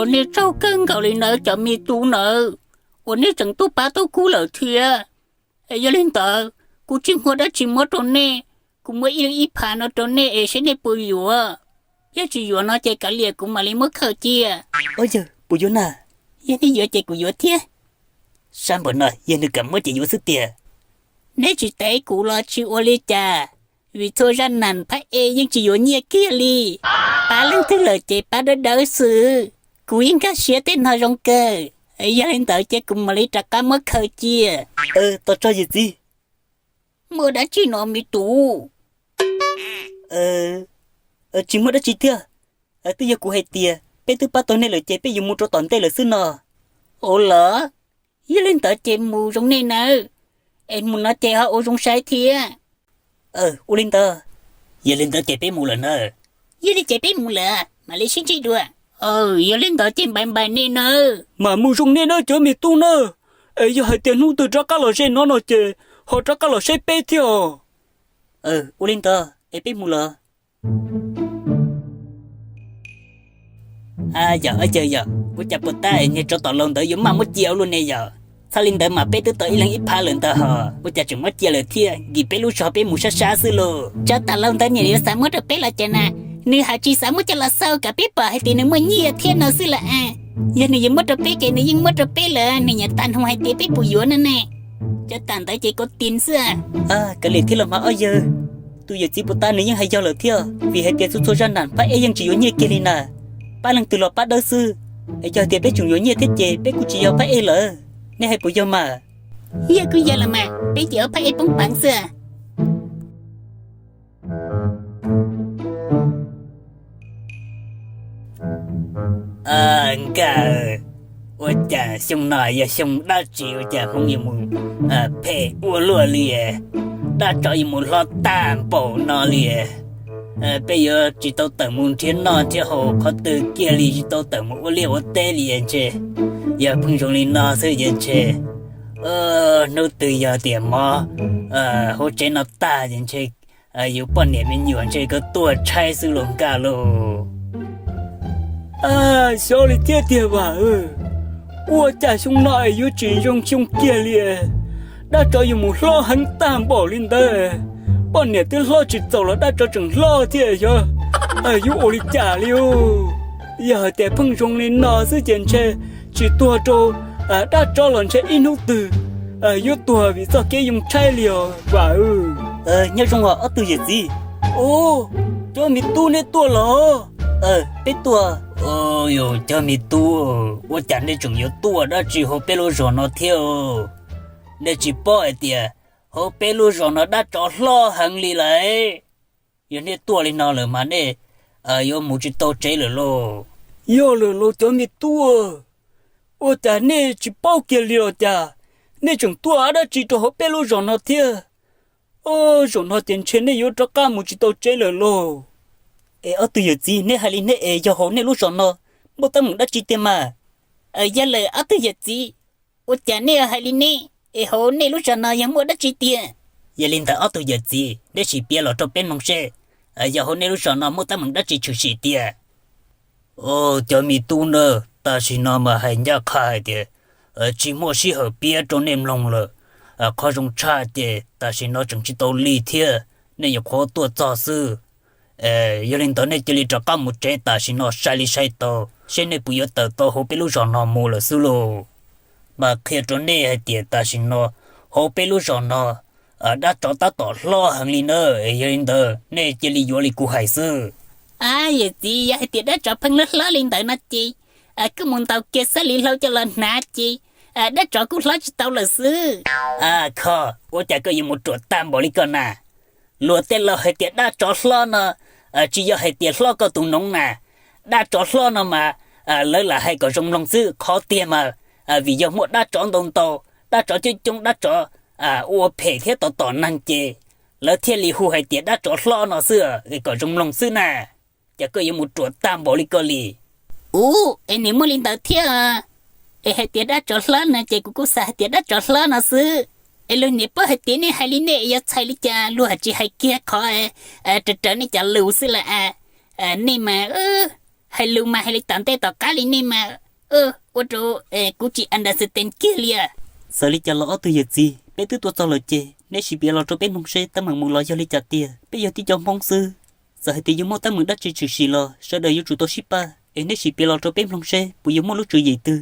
Nej tsaug kawg nkaus li nawb cov me tub nawb, uas nej tseem tuaj pab tau kuv lawm thiab. Es yog li ntawd kuv tsis muaj dab tsi muab rau nej, kuv muab ib leeg ib phav no rau nej es seb nej puas yuav. Yog tsis yuav no ces kav liam kuv mam li muab khaws cia. Ua yawg puas yuav na? Yog nej yuav ces kuv yuav thiab. Sab npaum no yog nws kam muab ces yuav xwb tiag. Neb tsis teb kuv los tsis ua li cas, vim txhua zaj nam phab ej yeej tsis yuav nyiaj kiag li. Pab leej twg lawm ces pab dawb dawb xwb. Kuv yeej nkag siab tej no zoo kawg. Yog li ntawd ces kuv mam li rov qab muab khaws cia. Tau tso yawm txiv. Muaj dab tsi no me tub? Tsis muaj dab tsi thiab. Twb yog kuv hais tias peb twb pab tau nej lawm ces peb yuav mus rau tom ntej lawm xwb no. Ua los, yog li ntawd ces mus zoo nej nawb. Es mus no ces ho ua zoo saib thiab. Ua li ntawd. Yog li ntawd ces peb mus lawm na. Yog li ces peb mus lawm, mam li sib ntsib dua. Yog li ntawd ces npais npais nej nawb. Mam mus zoo nej nawb cov me tub nawb. Es yog hais tias hnub twg rov qab los ze no no ces ho rov qab los saib peb thiab os. Ua li ntawd es peb mus lawm. Yog, yog, ua cas puas tab niag tsov tom laug ntawd yuav maj muab cia ua luaj ne yom? Txhaj li ntawd mas peb twb tau ib leeg ib phav lawm ntawd hos ua cas tseem muab cia lawm thiab? Nkim peb lub zog peb mus sab sab xwb lauj. Tsov tom laug ntawd niam yuav xav muab rau peb los cas na? Nws hais tsis xav muab coj los xaus kom peb pom hais tias nws muaj nyiaj thiab no xwb lawm a. Yog nws yuav muab rau peb ces nws yeej muab rau peb lawm, nws nyiam tag nrho hais tias peb puas yuav no ne. Tsov tom ntawd ces kov tis xwb. Kav liam thiab los mas ob yawg, tus yawm txiv puas tab nws yeej hais yog lawm thiab, vim hais tias txhua txhua zaj nam phab ej yeej tsis yuav nyiaj kiag li na. Pab leej twg los pab dawb xwb. Yog tias peb tseem yuav nyiaj thiab ces peb kuj tsis yog phab ej lawm. Nej hais puas yog mas? Yog kuj yog los mas, peb ces ua phab ej poob peev xwb. Nkawd, ua cas xyoo no yog xyoo dab tsi ua cas hmoov yuav mus phem ua luaj li? Dab tsov yuav mus hlob tag npaum no li. Peb yuav tsis tau tawm mus nrhiav noj nrhiav haus qhov twg kiag li, tsis tau tawm mus ua liaj ua teb li ntshe. Yog pheej zoo li no xwb ces ntshe hnub twg yog tias mov hauv tsev no tag ces ntshe yus poj niam me nyuam ntshe koj tuag tshaib xwb los nkaj lauj. Xyov li thiab tiag Vam, ua cas xyoo no es yuav tsis zoo xyoo kiag li. Dab tsov yuav mus hlob heev tag npaum li ntawd. Poj niam twb hlob tsis txaus los dab tsov tseem hlob thiab, yog yuav ua li cas li. Yog hais tias pheej zoo li no xwb ces ntshe tsis tuag rau dab tsov los ntshe ib hnub twg yuav tuag vim txoj kev yoo tshaib li os Vam. Nyob zoo os ob tug yawm txiv. Ub, cov me tub neb tuaj los? Peb tuaj. Yus cov me tub, ua cas nej tseem yuav tuaj dab tsi hauv peb lub zos no thiab? Nej tsis paub hais tias hauv peb lub zos no dab tsov hlob heev li lawm. Yog nej tuaj li no lawm mas nej yuav mus tsis tau tsev lawm lauj. Yog lawm los cov me tub, ua cas nej tsis paub kiag li los cas? Nej tseem tuaj dab tsi rau hauv peb lub zos no thiab? Zaum no ces ntshe nej yuav rov qab mus tsis tau tsev lawm lauj. Es ob tug yawm txiv, neb hais li neb es yog hauv nej lub zos no muaj teeb meem dab tsi tiag mas? Yog lawm ob tug yawm txiv, ua cas nej hais li ne? Es hauv nej lub zos no yog muaj dab tsi tiag? Yog li ntawd ob tug yawm txiv, neb sim piav los rau peb mloog seb yog hauv nej lub zos no muaj teeb meem dab tsi tshwm sim tiag. Cov me tub na, tam sim no mas hais ncaj qha hais tias tsis muaj sij hawm piav rau nej mloog lawm. Qhov zoo tshaj ces tam sim no tseem tsis tau lig thiab, nej nyuam qhuav tuaj txog xwb. Yog li ntawd nej cia li rov qab mus tsev tam sim no sai li sai tau, seb nej puas yuav tawm tau hauv peb lub zos no mus lawm xwb lauj. Mas qhia rau nej hais tias tam sim no hauv peb lub zos no dab tsov tab tom hlob heev li na. Yog li ntawd nej cia li yuav li kuv hais xwb. Yawm txiv, yog hais tias dab tsov pheej hlob hlob li ntawd no ces kuj mus ntaus kiag xab li hlau coj los hnav ces dab tsov kuj hlob tsis tau lawm xwb. Kho, ua cas koj yuav mus ruam tag npaum li koj na? Luag tej laus hais tias dab tsov hlob no tsis yog hais tias hlob koj tus noov na. Dab tsov hlob no mas lawv lam hais kom zoo mloog xwb, qhov tiag mas vim yog muaj dab tsov ntau ntau, dab tsov coob coob, dab tsov ua phem thiab tom tom neeg ces lawv thiaj li hu hais tias dab tsov hlob no xwb, kom zoo mloog xwb na. Cas koj yuav mus ruam tag npaum li koj li? Ub, es nws muaj li ntawd thiab? Es hais tias dab tsov hlob no ces kuv kuj xav hais tias dab tsov hlob no xwb. Es luag niam paub hais tias nej hais li nej yog txhais li cas luag tsis hais kiag qhov raws raws nej cov lus xwb lawm a? Nej mas Hais lus mas hais li tom ntej tom qab li nej mas, ua rau kuv tsis understand kiag li. Txawm li cas los ob tug yawm txiv, peb twb tuaj txog lawm ces neb sim piav los rau peb mloog seb teeb meem mus los yog li cas tiag. Peb yog tib co Hmoob xwb, txawm hais tias yuav muaj teeb meem dab tsi tshwm sim los sawv daws yuav tsum tau sib pab. Es neb sim piav los rau peb mloog seb puas yuav muaj lub tswv yim twg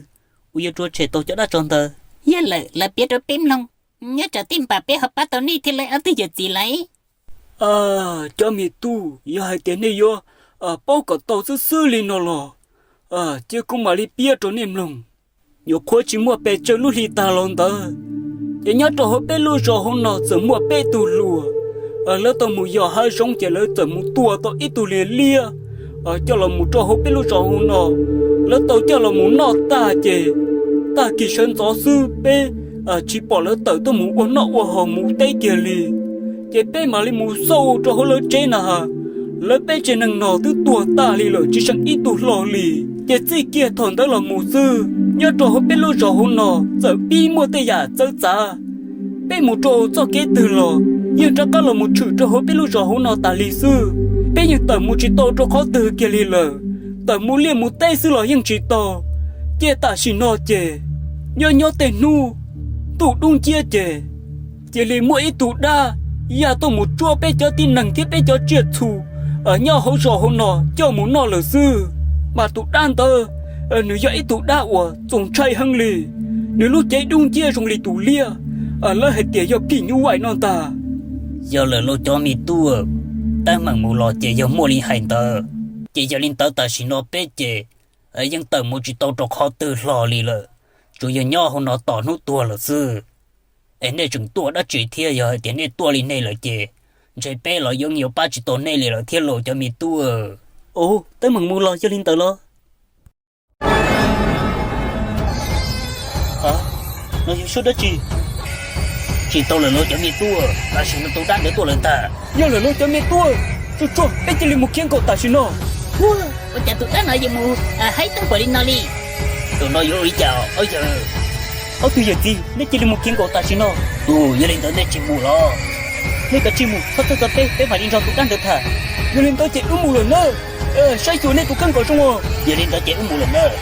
uas yuav rua tshem tau cov dab tsov ntawd. Yog lawm, lawv piav rau peb mloog, nyob tsam tej npam peb ho pab tau nej thiab lawv ob tug yawm txiv lawm. Cov me tub, yog hais tias nej yuav paub kom tau xwb xwb li no los, cia kuv mam li piav rau nej mloog. Nyuam qhuav tsis muaj pes tsawg lub hli tag los ntawd, ces nyob rau hauv peb lub zos hauv no txawm muaj peb tug hluas. Lawv tau mus yos hav zoov ces lawv txawm mus tua tau ib tug liag liab coj los mus rau hauv peb lub zos hauv no. Lawv tau coj los mus noj tag ces tag kis sawv ntxov xwb peb tsis pom lawv tawm tuaj mus ua noj ua haus mus teb kiag li. Ces peb mam li mus xauj rau hauv lawv tsev na has, lawv peb tsev neeg no twb tuag tag li lawm tsis seem ib tug hlo li. Ces txij kiag thaum ntawd los mus xwb, nyob rau hauv peb lub zos hauv no txawm pib muaj tej yam txawv txav. Peb mus rau txoj kev twg los yeej rov qab los mus tshwm rau hauv peb lub zos hauv no tas li xwb. Peb yeej tawm mus tsis tau rau qhov twg kiag li lawm, tawm mus liaj mus teb xwb los yeej tsis tau. Ces tam sim no ces nyob nyob tej hnub ntuj dub nciab ces cia li muaj ib tug dab ya tuaj mus tsuab peb cov tib neeg thiab peb cov tsiaj txhu nyob hauv zos hauv no coj mus noj lawm xwb. Mas tus dab ntawd nws yog ib tug dab uas txaus ntshai heev li, nws lub cev dub nciab zoo li tus liab, lawv hais tias yog phim nyuj vais no ntag. Yog lawm lauj cov me tub, teeb meem mus los ces yog muaj li hais ntawd. Ces yog li ntawd tam sim no peb ces yeej tawm mus tsis tau rau qhov twg hlo li lawm, tsuas yog nyob hauv no tos hnub tuag lawm xwb. Es nej tseem tuaj dab tsi thiab? Yog hais tias nej tuaj li nej lawm ces ntshe peb los yeej yuav pab tsis tau nej li lawm thiab lauj cov me tub. Ua, teeb meem mus los yog li ntawd los? No yog suab dab tsi? Tsis tau lawm lauj cov me tub, tam sim no tus dab ntawd tuaj lawm ntag. Yog lawm lauj cov me tub, tsuag tsuag peb cia li mus khiav nkaum tam sim no. Ua cas tus dab no yuav mus haib tag npaum li no li? Tus no yuav ua li cas ob yawg? Ob tug yawm txiv, nej cia li mus khiav nkaum tam sim no. Tus, yog li ntawd nej tsis mus los? Nej kav tsij mus, txhob txhawj txog peb, peb mam li nrog tus dab ntawd tham. Yog li ntawd ces wb mus lawm nawb. Saib xyuas nej tus kheej kom zoo os. Yog li ntawd ces wb mus lawm nawb.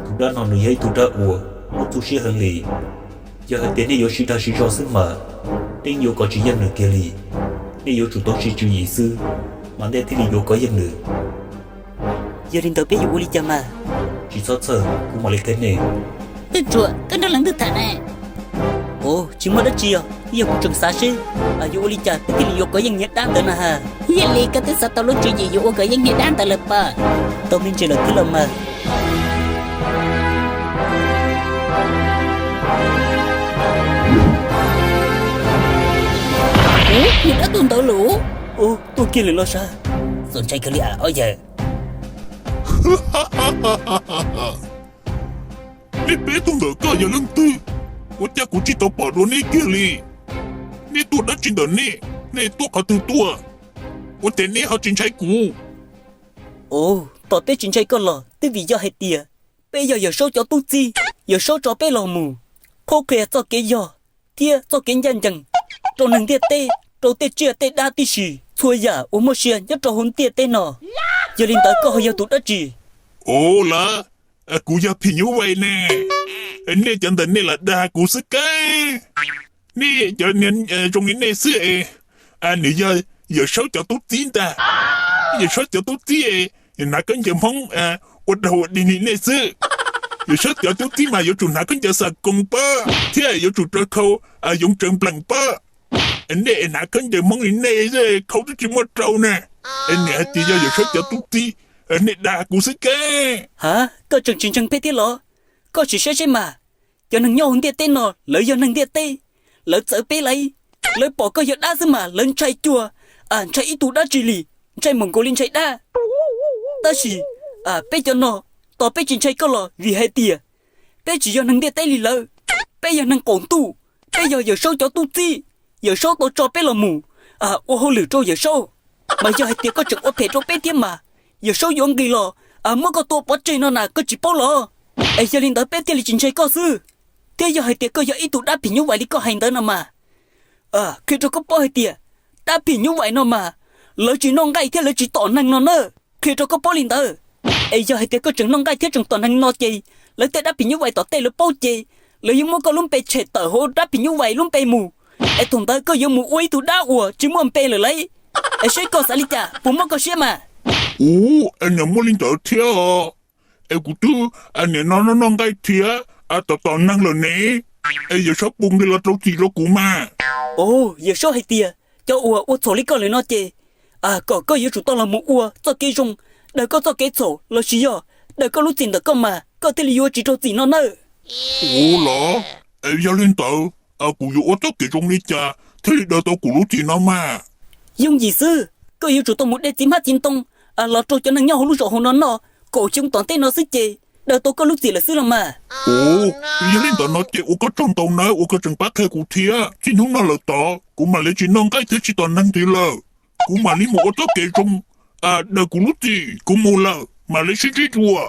Tus dab no nws yog ib tug dab uas muaj txuj siab heev li. Yog hais tias nej yuav sib dag sib zog xwb mas nej yuav kov tsis yeej nws kiag li. Nej yuav tsum tau siv tswv yim xwb mas nej thiaj li yuav kov yeej nws. Yog li ntawd peb yuav ua li cas mas? Tsis txhob txhawj, kuv mam li qhia nej. Twj Tsuam, koj nrog leej twg tham ne? Ua, tsis muaj dab tsi os, yog kuv tseem xav seb yuav ua li cas peb thiaj li yuav kov yeej niag dab ntawd na has. Yog li koj twb xav tau lub tswv yim yuav ua kov yeej niag dab ntawd lawm pob? Tau me ntsis lawm thiab los mas. Ua, niag dab tuag ntawd lawm. Ua, tuag kiag lawm los sav. Txaus ntshai kawg li ob yawg. Nej peb tug ntawm koj yog leej twg? Ua cas kuv tsis tau pom dua nej kiag li? Nej tuaj dab tsi ntawm nej? Nej tuaj qhov twg tuaj? Ua cas nej ho tsis ntshai kuv? Ua, tos peb tsis ntshai koj los twb vim yog hais tias peb yog Yawm Saub cov tub txib. Yawm Saub tso peb los mus qhuab qhia txoj kev yog thiab txoj kev ncaj ncees rau neeg ntiaj teb, rau tej tsiaj tej dab tib si, txhua yam uas muaj sia nyob rau hauv ntiaj teb no. Yog li ntawd koj ho yog tus dab tsi? Ua lawm, kuv yog phim nyuj vais ne. Nej cov ntawm nej los dag kuv xwb kawg. Nej cov niag zoo li nej xwb es, nws yog Yawm Saub cov tub txib ntag. Yawm Saub cov tub txib es hnav khaub ncaws Hmoob ua dog ua dig li nej xwb. Yawm Saub cov tub txib mas yuav tsum hnav khaub ncaws xav koos pab thiab yuav tsum rau khau yoov tsev nplees pab. Nej hnav khaub ncaws Hmoob li nej khau twb tsis muaj rau na. Niam hais tias yog Yawm Saub cov tub txib, nej dag kuv xwb kawg. Ha, koj tseem tsis ntseeg peb thiab los? Koj sim saib seb mas, cov neeg nyob hauv ntiaj teb no lawv yog neeg ntiaj teb, lawv txawv peb lauj. Lawv pom koj yog dab xwb mas lawv ntshai cuag, ntshai ib tug dab tsi li, ntshai mus nkaus li ntshai dab. Tab sis peb cov no, tos peb tsis ntshai koj los vim hais tias peb tsis yog neeg ntiaj teb li lawv, peb yog neeg qaum ntuj, peb yog Yawm Saub cov tub txib. Yawm Saub tau tso peb los mus ua hauj lwm rau Yawm Saub. Mas yog hais tias koj tseem ua phem rau peb thiab mas, Yawm Saub yuav nqis los muab koj tua pov tseg no na, koj tsis paub los? Es yog li ntawd peb thiaj li tsis ntse koj xwb. Thiab yog hais tias koj yog ib tug dab phim nyuj vais li koj hais ntawd no mas, qhia rau koj paub hais tias dab phim nyuj vais no mas lawv tsis noj nqaij thiab lawv tsis tom neeg no na. Qhia rau koj paub li ntawd. Es yog hais tias koj tseem noj nqaij thiab tseem tom neeg no ces lawv tej dab phim nyuj vais tom tej lawv paub ces lawv yuav muab koj lub npe tshem tawm hauv dab phim nyuj vais lub npe mus. Es thaum ntawd koj yuav mus ua ib tug dab uas tsis muaj npe lawm lauj. Es seb koj xav li cas, puas mob koj siab mas? Ub, es niam muaj li ntawd thiab os. Es kuv twb niam no noj nqaij thiab tom tom neeg lawm ne. Es Yawm Saub puas nqis los rau txim rau kuv mas? Ov, Yawm Saub hais tias cov uas ua txhaum li koj lawm no ces kom koj yuav tsum tau los mus ua txoj kev zoo, daws koj txoj kev txhaum lossis yog daws koj lub txim ntawm koj mas koj thiaj li yuav tsis raug txim no nawb. Ub los, es yog li ntawd kuv yuav ua txoj kev zoo li cas thiaj li daws tau kuv lub txim no mas? Yooj yim xwb, koj yuav tsum tau mus de txiv hmab txiv ntoo los rau cov neeg nyob hauv lub zos hauv no noj kaum xyoo tom ntej no xwb ces daws tau koj lub txim lawm xwb los mas. Ub, yog li ntawd no ces ua koj tsaug ntau nawb uas koj tseem pab qhia kuv thiab. Txij hnub no lawm tod kuv mam li tsis noj nqaij thiab tsis tom neeg ntxiv lawm. Kuv mam li mus ua txoj kev zoo, daws kuv lub txim kuv mus lawm mam li sib ntsib dua.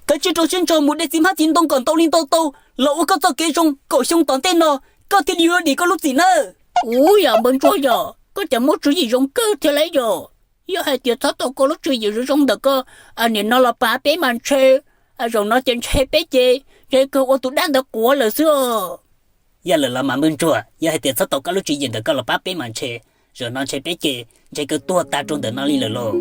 Kav tsij rau siab ntso mus de txiv hmab txiv ntoo kom ntau li ntau tau los ua koj txoj kev zoo kaum xyoo tom ntej no, koj thiaj li yuav dim koj lub txim nawb. Ub, yog npawg ntsuag yog koj cas muaj tswv yim zoo kawg thiab lauj yog. Yog hais tias txhob tau koj lub tswv yim zoo zoo ntawm koj, nim no los pab peb mas ntshe, zaum no ces ntshe peb ces ntshe kawg ua tus dab ntawd quav lawm xwb os. Yog lawm los mas npawg ntsuag, yog hais tias txhob tau koj lub tswv yim ntawm koj los pab peb mas ntshe zaum no ntshe peb ces ntshe kawg tuag tag rau ntawm no li lawm lauj.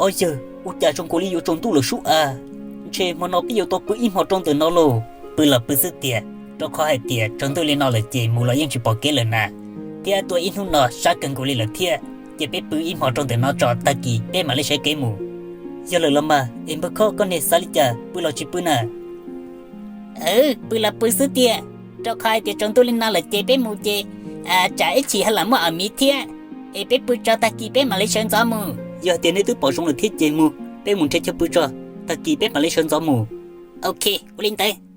Ob yawg, ua cas zoo nkaus li yuav tsaus ntuj lawm sub a. Ntshe hmo no peb yuav tau pw ib hmo rau ntawm no lauj. Pw los pw xwb tiag, rau qhov hais tias tsaus ntuj li no lawm ces mus los yeej tsis pom kev lawm na. Thiab tuaj ib hnub no sab kawg nkaus li lawm thiab, ces peb pw ib hmo rau ntawm no tso tag kis peb mam li sawv kev mus. Yog lawm los mas, es npawg Khob koj niag xav li cas, pw los tsis pw na? Pw los pw xwb tiag, rau qhov hais tias tsaus ntuj li no lawm ces peb mus ces tsam ib chim ho lam muaj a miv thiab. Es peb pw tso tag kis peb mam li sawv ntxov mus. Yog tias nej twb pom zoo lawm thiab ces mus, peb mus nrhiav chaw pw tso, tag kis peb mam li sawv ntxov mus. Ok, ua li ntawd.